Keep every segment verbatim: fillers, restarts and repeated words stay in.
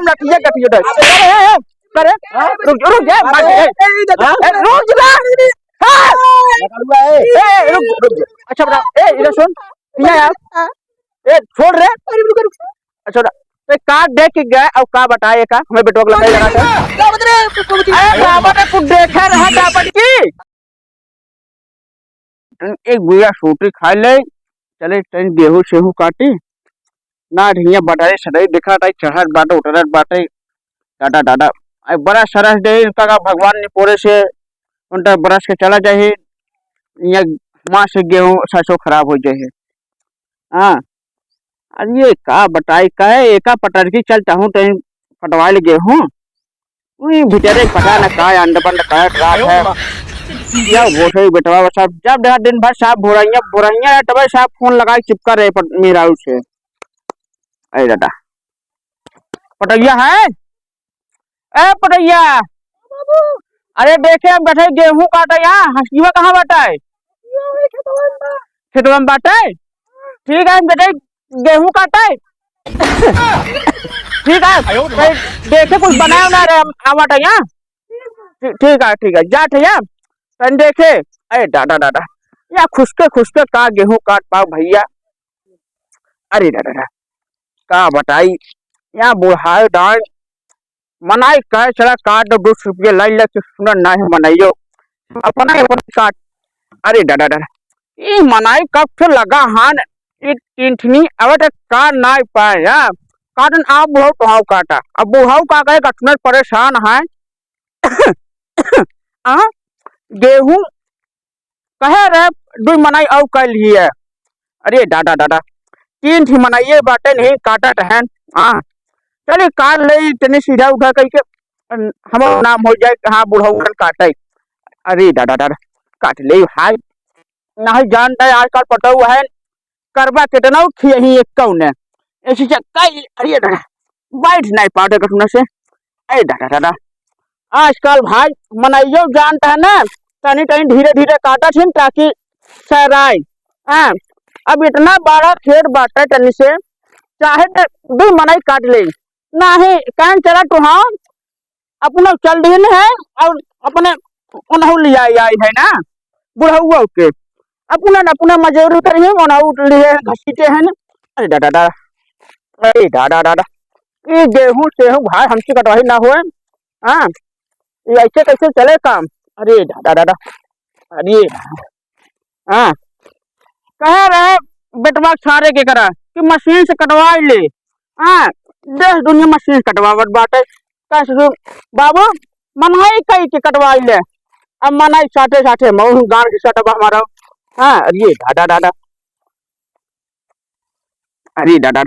लठिया, लठिया उठाए। अरे, ए, ए, अरे, रुक, रुक जा, भाग, ए, ए, हाँ? ए, रुक जा। हाँ। लगा हुआ है। ए, ए, रुक, रुक जा। अच्छा, बता, ए, इधर सुन, भैया यार। ए, छोड़ रे। अरे, रुक, रुक। अच्छा, बता, ए, का देख के गए और का बताए का? हमें बेटवा को लगा लगा था। का बता रहे? अरे, बाबा ने कुछ देखा रहा, का बन की? एक बुढ़िया सूटी खाइ ले, चले तनी गेहूं सेहूं काटी। ना हियाँ बटाई सटाई देखा ताई, चढ़त बाटे, उतरत बाटे। दादा, दादा, आई बड़ा सरस दे इनका का भगवान निपोरे से, उनका बरस के चला जाए। यहाँ माँ से गेहूं सरसों खराब हो जाए। हाँ, अब ये का बताई, कहे एका पटरकी चल चाहूँ तो कटवा ले गेहूं। उई भीतरे पता न का अंड बंड करत रात है। या वो सही बेटवा, बस अब जब देखा दिन भर साहब भोरैया, भोरैया है, तबे साहब फोन लगाई चिपका रहे पर मेहरारू से। अरे दादा। पटैया है? ए पटैया। अरे देखे हम बैठे गेहूं काटे यहाँ, हंसुआ कहाँ बाटे? खेतवा में बाटे? ठीक है, हम बैठे गेहूं काटे। ठीक है, भाई, देखे कुछ बनाए ना रहे, हम आवत है यहाँ। ठीक, ठीक है, ठीक है, जात है यहाँ। तन देखे, अरे दादा, दादा, या खुसके, खुसके का गेहूं काट पाओ भैया। अरे दादा, दादा, का बताई, या बुढ़ाए डांड, मनाई कहे चला काट दो, दो सौ रुपये लाई लेके सुनन नाही मनइयो, अपना ही अपना काट। अरे दादा, दादा, ई मनाई कब से लगा हान, ई तीन ठनी, अब तक काट नाही पाए, या काटन आप बुढ़ऊ तो हाउ काटा, अब बुढ़ऊ का कहे, कटनर परेशान है। आ, गेहूं कहे रहे, दुई मनई अउ कर लिए। अरे दादा, दादा, तीन ठी मनइये बाटे, नहीं काटत हैं। हाँ, चली काट ले, तनी सीधा उधा कइके, अन-, हमरो नाम हो जाए कि हाँ, बुढ़ऊ काटे। अरे दादा, दादा, काट ले भाई, नहीं जानता है आजकल पटऊ है, करबा केतना खियही एक कौने। ऐसी चक्का ही, अरे दादा, बैठ नहीं पाते कटुना से। अरे दादा, दादा, आजकल भाई मनइयो जानता है ना, तनी तनी धीरे धीरे काटत हिन ताकि सराय। हाँ, अब इतना बड़ा खेत बाटे तनी से, चाहे तो दू मनई काट ले, नाही, कहन चला तो हाँ, अपना चल दिन है और अपने उन्हों ले आई, आई है ना, बुढ़ऊ के। अपना न अपना मजदूरी करी है, उन्हों लिए है, घसीटे हैं ना। अरे दादा, दादा, अरे दादा, दादा, ये गेहूं सेहूं भाई हमसे कटवाई ना होए। हाँ, ये ऐसे कैसे चले काम? अरे दादा, दादा, अरे, हाँ, कहे रहे बेटवा सारे के करा कि मशीन से कटवाई ले। हाँ, देश दुनिया मशीन से कटवावत बाटे। कहे ससुर, बाबू, मनई कई के कटवाई ले। अब मनई साथे साथे मऊ गान के सटवा हमारा। हाँ, अरे दादा, दादा, अरे दादा,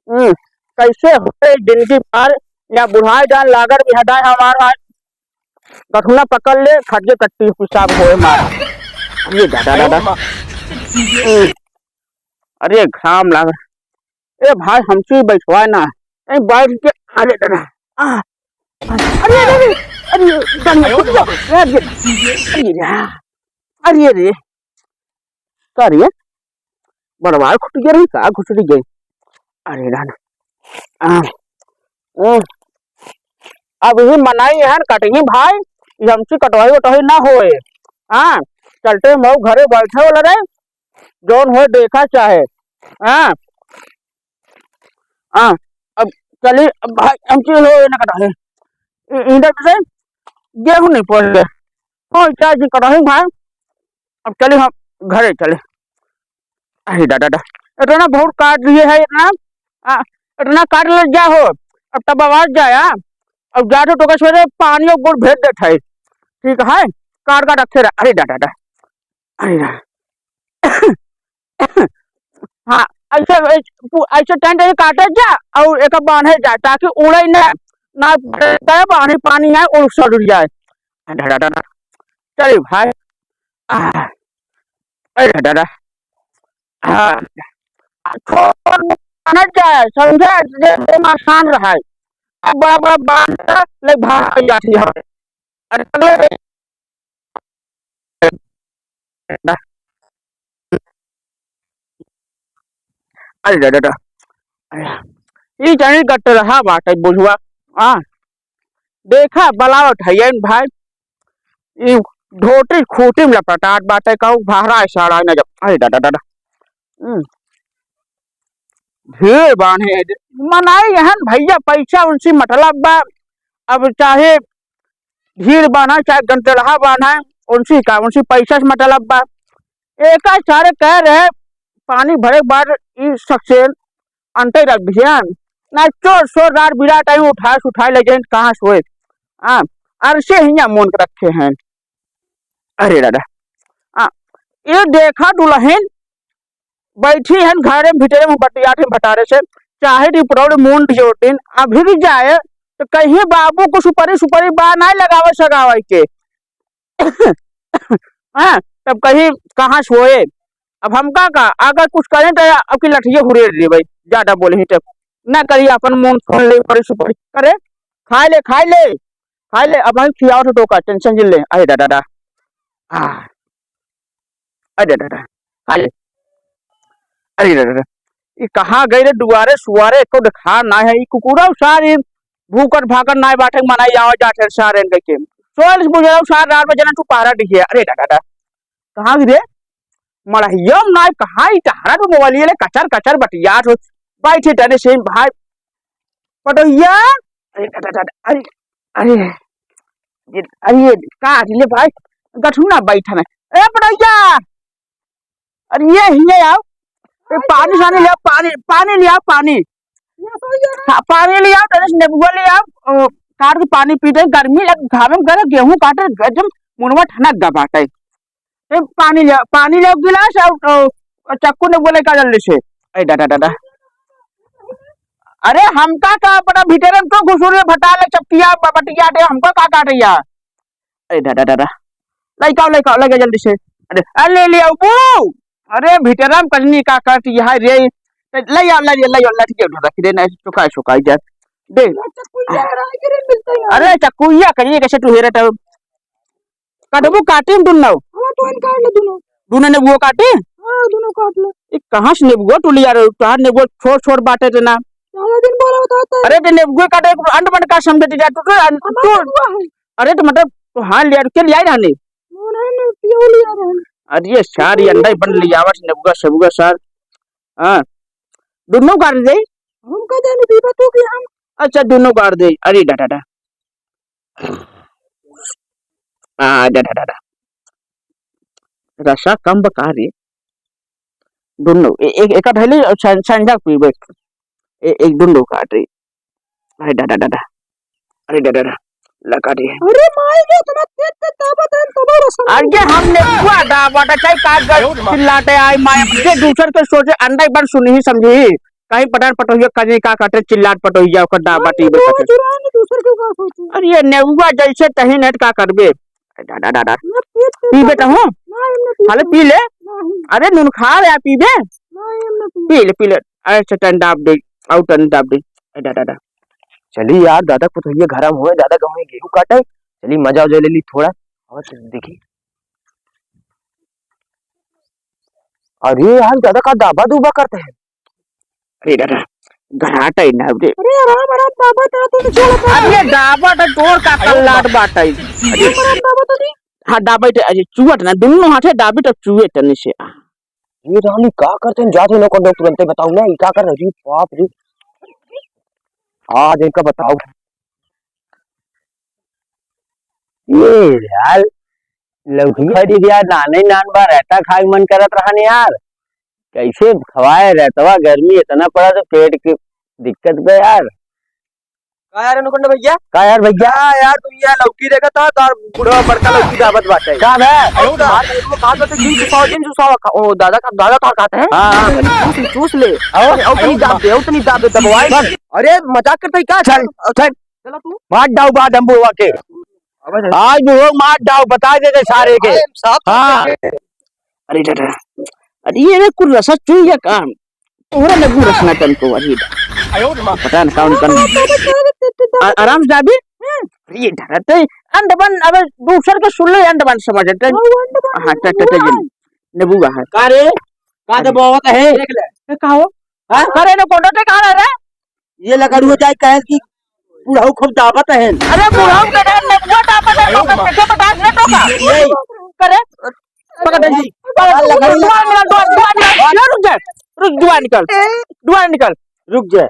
हम्म, कैसे होए जिंदगी पार, या बुढ़ाए जान लागत भी हटाए हमार आज। कठुना पकड़ ले, खटिए कट्टी पेशाब होए मार। अरे दादा, दादा। हम्म, अरे घाम लाग। ए भाई, हमसे बैठवाए ना। ए, बैठ के, अरे दादा। आ, अरे, अरे, अरे, अरे, अरे, अरे, अरे, अरे, अरे, अरे, का रे? बड़वा खुट गए रही का? घुसरी गए। अरे राम। आ, ओ, अब ये मनाई है कटही भाई, ये हमसे कटवाई वटवाई ना होए। हाँ, चलते मऊ घरे बैठे वाला रहे, जौन होए देखा चाहे। हाँ, हाँ, अब चली, अब भाई हमसे हो ना कटवाए। इ-, इधर से गेहूं नहीं पड़ गए। हाँ, चार दिन कटही भाई, अब चली हम घरे चले। अरे दादा, दादा, इतना बहुत काट दिए है, इतना, आ, इतना काट ले जा हो, अब तब आवाज जाया, अब जा तो, तो कैसे पानी और गुड़ भेज देत है, ठीक है, काट काट रखे रहा। अरे दादा, दादा, अरे दादा। हाँ, ऐसे, ऐसे पु-, ऐसे टन टन काटे जा और एक बांधे जा ताकि उड़े ना, ना करे पानी, पानी आए और सड़ जाए। दादा, दादा, चलिए भाई, आ, अरे दादा, हाँ, आ, छोड़, ना जाए, समझे, जे, जे आसान रहा है। अब बड़ा, बड़ा बांध ले भाग जाती है। अरे, अगले अरे दादा, दादा। अरे, ई जानी गटरहा बाटे बुढ़वा। आ, देखा, बलावत है ये भाई, ई धोती खूंटी में लपटात बाटे, कहू बहरा है साड़ा न जब। अरे दादा, दादा। हम्म। भीड़ बान्हे, मनाई एहन भइया, पैसा उनसे मतलब बा। अब चाहे भीड़ बान्हे, चाहे गंटलहा बान्हे, उनसे का, उनसे पैसा से मतलब बा। एका सारे कह रहे, पानी भरे के बाद ई सक्सेन अंते रख दिहन, ना चोर सोर रात बिरात आई उठाए से उठाए ले जाइन, कहाँ सोए। हाँ, अरसे हियाँ मोन के रखे हैं। अरे दादा, हाँ, ये देखा दुलहिन, बैठी हन घरे में, भीतरे में बतियात हन भतारे से, चाहे दी पटौड़ी मून दियोटिन, अभी भी जाए तो कहीं बाबू को सुपारी, सुपारी बा नाहीं लगावे सगावे के। हाँ, तब कहीं कहाँ सोए। अब हमका का, अगर कुछ करें तो अब की लठिए हुरेर देबै, ज्यादा बोले ही तब ना करी, अपन मून फोन ले, सुपारी सुपारी करे, खाए ले, खाए ले, खाए ले, अब हम खियाओ तो का टेंशन जिन ले। अरे दादा, दादा, आ, अरे दादा, अरे, अरे दादा, ई कहाँ गई रे? दुआरे सुआरे एको देखा ना है। ई कुकुरा सारी भूकत भागत ना बाटे, मनाई आवा जात है सारे इनके के। सोल बुझाओ सार रात में जना तू पहरा दिखे। अरे दादा, दादा, कहाँ गई रे? मड़हिया ना कहाँ, ई टहरा तो मोबाइल ले कचर कचर बतियात हो। बैठे तने से भाई पटोहिया। अरे दादा, दादा, अरे, अरे, ये, अरे, ये का ले भाई, गठुना बैठा ना। ए पटोहिया, अरे ये हिये आओ। ए, पानी सानी ले आओ, पानी, पानी ले आओ, पानी। हाँ, पानी ले आओ, तनिस नेबुआ ले आओ। ओ, काट के पानी पी दे, गर्मी लग, घामे में गए, गेहूं काटे, गजम मुनवा ठनक गा बाटे। ए, पानी ले आओ, पानी ले आओ गिलास और, और, और चक्कू नेबुआ लेके आ जल्दी से। ए, दादा, दादा। अरे, हमका का अपना भीतरे में तो घुसुर में भटा ले, चपटिया, ब-, बटिया दे, हमका का काटैया? ए दादा, दादा, लइका, लइका, लइका जल्दी से। अरे, अरे, ले लिया बू। अरे, भिटराम कजनी का करत यहाँ रे। ले आ, ले, ले, ले, ले, ठीक है, रख दे, नहीं, सुखाई, सुखाई जा। दे। अरे, चकुइया करिए, कैसे तू हेरत हो? काटबू, काटी हम दुनो। हाँ, तो इन काट ले दुनो। दुनो नेबुओ काटी? हाँ, दुनो काट ले। ई कहाँ से नेबुओ टुली यार, तोहार नेबुओ छोट छोट बाटे रे ना। ज्यादा दिन बोला होता तो। अरे, ते नेबुओ काटे, एक अंड बंड का समझे जा, तू, तू, हमारा तू। नेबुआ है। अरे, तो मतलब, तो हाँ, लिया, के लिया रहने? वो नहीं, नहीं, पियो लिया रहने। अरे, ये सारी अंडा ही बन लिया, बस नेबुआ, सेबुआ सार। हाँ। दुनो काट दे। हम का जाने, पीबा तू कि हम? अच्छा, दुनो काट दे। अरे, डा, डा, डा। आ, डा, डा, डा, डा। रसा कम बका रे। दुनो, ए-, एक, एक धैले और सं-, संझा पीबे। ए-, एक दुनो काट रे। अरे, डा, डा, डा, डा। अरे, डा, डा, डा। लगा रे। अरे, माई रे, इतना तेज तेज दाबत है, तबो रसा नहीं। अरे, हम नेबुआ दाबत है, चाहे का ग-, चिल्लाते आई माई, ये दूसर के सोचे, अंडा एक बार सुनी ही समझी। कहीं पटान पटोहिया कहीं का काटे चिल्लात पटोहिया ओकर डा हाँ, बाटी नेबुआ बे काटे। चुराए ने दूसर के का सोचू। अरे ये नेबुआ जैसे तही नेट का करबे। अरे डा, डा, डा, डा। ना पी, पी पी बेटा हूँ। ना, हम ना पी खाले पी। पी ले। नहीं। अरे नून खा रहे पीबे। नहीं, हम ना पी। पी ले, पी ले। अरे चटन डाब दे। आउ टन डाब दे। अरे डा, डा, डा। चली यार, दादा पटोहिया घर में हुए, दादा कहूँ गेहूं काटे। चली मजा उजा ले ली थोड़ा। और देखी। अरे यार, दादा का दाबा दूबा करते हैं। अरे दादा, घराटा ही ना रे। अरे आराम, आराम, दाबा था, तू तो चल, अब ये दाबा तो तोर का कल्लाट बाटा ही। अरे आराम, दाबा तो नहीं। हाँ, दाबा ही तो, अरे चुअट ना, दुनो हाथे दाबी तो चुए तनी से। ये रानी का करते हैं, जाते ना कर दो तुरंते बताओ ना, ये का कर रही है? बाप रे। आज इनका बताओ। ये यार, लौकी खरीद यार, नाने नान बा रहता खाए मन करत रहन यार। कैसे खवाए रहतवा, गर्मी इतना पड़ा तो पेट के दिक्कत बे यार। का यार अनुकुंड भैया? का यार भैया? का यार तुम यार लौकी देखा था, तार बुढ़वा बड़का लौकी दाबत बाटे। का बे? अरे तो हाथ में कहा तो जिन चुसाओ, जिन चुसाओ खा-, ओ दादा का, दादा का खाते हैं? हाँ, हाँ। चूस ले, चूस ले। आओ। अरे, और तनी दाब दे, और तनी दाब दे, दबवाए। बस। अरे मजाक करते ही का? चल, चल। चला तू। मार डाउ बाद हम बुढ़वा के। अबे आज बुढ़वा मार डाउ, बता दे दे सारे के। अरे साहब, हाँ। अरे दादा, अरे ये रे कुल रसा चुई गया काम। तोहरा लगू रसना तन को अरे। पता न कौन कौन। आ-, आराम से दाबी। अरे दादा, ते अंड बन, अबे दूसर के सुन ले, अंड बन समझ ते। हाँ, अंड बन हाँ, ते, ते, ते, समझ। नेबू बाहर। का रे? का दबावत है? देख ले। ए, का हो? हाँ? करे ने कोडो ते कहा रे? ये लकड़ुआ जाए कहे कि बुढ़ऊ खूब दाबत है। अरे बुढ़ऊ के डर नेबुआ दाबत है, तो कैसे बर्दाश्त न होगा? ये। करे? पकड़ दे। पकड़, लकड़ुआ। दुआ निकल, दुआ निकल, दुआ निकल, दुआ निकल। रुक जा।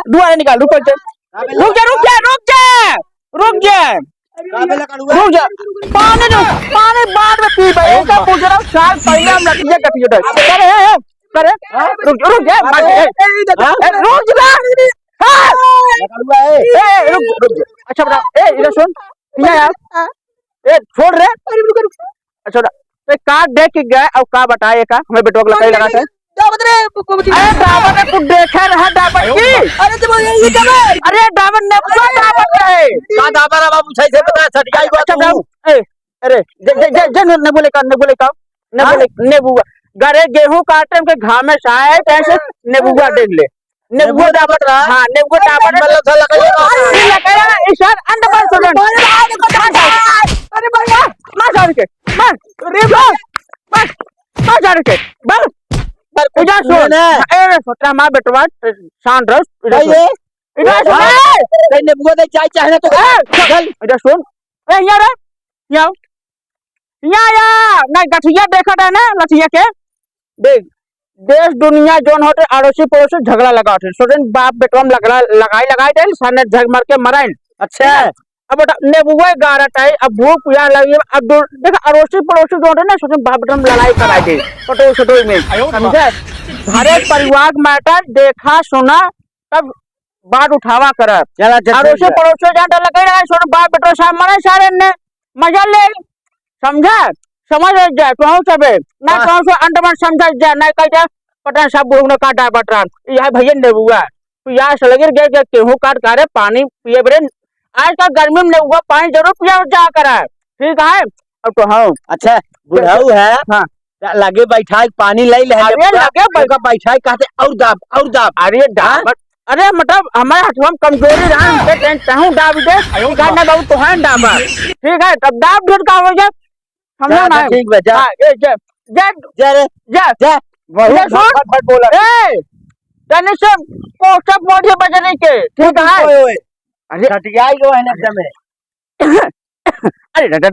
दुआ निकल, रुक जा। रुक जा, रुक जा, रुक जा। रुक जा। का बे लकड़ुआ? रुक जा। पानी रुक, पानी बाद में पीबे। एक तो पूछ रहा हूँ, साल पहले हम लकड़िया कटिए थे। करे, ए, ए, करे। रुक, रुक जा, मत, ए, ए, ए, रुक जा। हाँ। लकड़ुआ है। ए, रुक, रुक जा। अच्छा बता, ए, इधर सुन। पिया यार। ए, छोड़ रे। अरे रुक, रुक। अच्छा बता, ए, का देख के गए और का बताए का? हमें बेटवा के लकड़ी लगा थे। दावत रे, को-, को-, अरे दावत रे, कुछ देखे रहा दावत की? अरे तो ये, ये क्या बे? अरे दावत ने पूरा दावत है। का दावत रे बाबू, सही से बता, सटियाई बात अच्छा तू। बताओ। ए, अरे, जे, जे, जे, जे ने, ने बोले का, ने बोले का, ने हाँ? बोले, नेबुआ। गरे गेहूं काटे के घामे से आए, कैसे नेबुआ देख ले। नेबुआ नेबुआ दावत दावत रहा। हाँ, नेबुआ दावत रहा। मतलब था लकड़ी का। ये लकड़ी का, इस साल अंड पर सुनन। अरे भैया, मार सार के, मार। अरे मार, मार, मार सार के, मार। पर पूजा सुन। सुन ना। ए, रे, सोचला हमार बेटवा, शांत रह, इधर भाई सुन। ये। इधर सुन। हाँ। ए! कहीं नेबुआ दे चाय चाहे ना तो ए! चल। इधर सुन। ए, यहाँ रे, यहाँ आओ। यहाँ, यहाँ, नहीं, गठिया देखा था ना, लठिया के। देख, देश दुनिया जौन होते, अड़ोसी पड़ोसी झगड़ा लगा होते। सोचन बाप बेटवा में लकड़ा लगाई, लगाई दे, सामने झग मार के मराइन। अच्छा। अब बेटा, नेबुआ गारत आई, अब भूख प्यास लगी, अब दो, देख, अड़ोसी पड़ोसी जौन होते ना, सोचन बाप बेटवा में लड़ाई कराई दे, पटोल सटोल में, समझे? घरे परिवार मैटर देखा सुना, तब बात उठावा करब। चला, चल, अड़ोसी पड़ोसी जौन होते, लगे रहे, सोचन बाप बेटवा साहब मरे सारे ने, मजा ले, समझा? समझ जाए, तो हम सबे, ना हाँ। तो हम सब अंडमान समझा जाए, ना कह जाए, पता नहीं सब बुढ़ऊ ने का डाय बटरान। यह भैया नेबुआ, तू यहाँ से लगे गए, गए, केहू काट कारे पानी पिए बरे। आजकल गर्मी में नेबुआ पानी जरूर पिया जा करा, ठीक है? अब तो हाँ। अच्छा, बुढ़ऊ है, हाँ। त लगे बैठाई पानी ले ले, अरे, नेबुआ, लगे बै- ओका बैठाई कहते, "और दाब, और दाब।" अरे, हाँ? दाब, अरे, मतलब, हमारे हथवा में कमजोरी रहा, हमके टेंट तहूँ दाब दे, आयो ठीक है बा। ना बाबू, तो है दाबा, ठीक है, तब दाब दे का हो जाए, समझा जा, ना? जा, ठीक बा, जा। हाँ, ए, जा, जा, जा रे, जा, जा। बहुत ये सुन, फट फट बोला। ए, तने से पोछा पोछे बजने के, ठीक है? ओए, ओए। अरे। सटियाई गो है ना एकदम। अरे, डा, डा,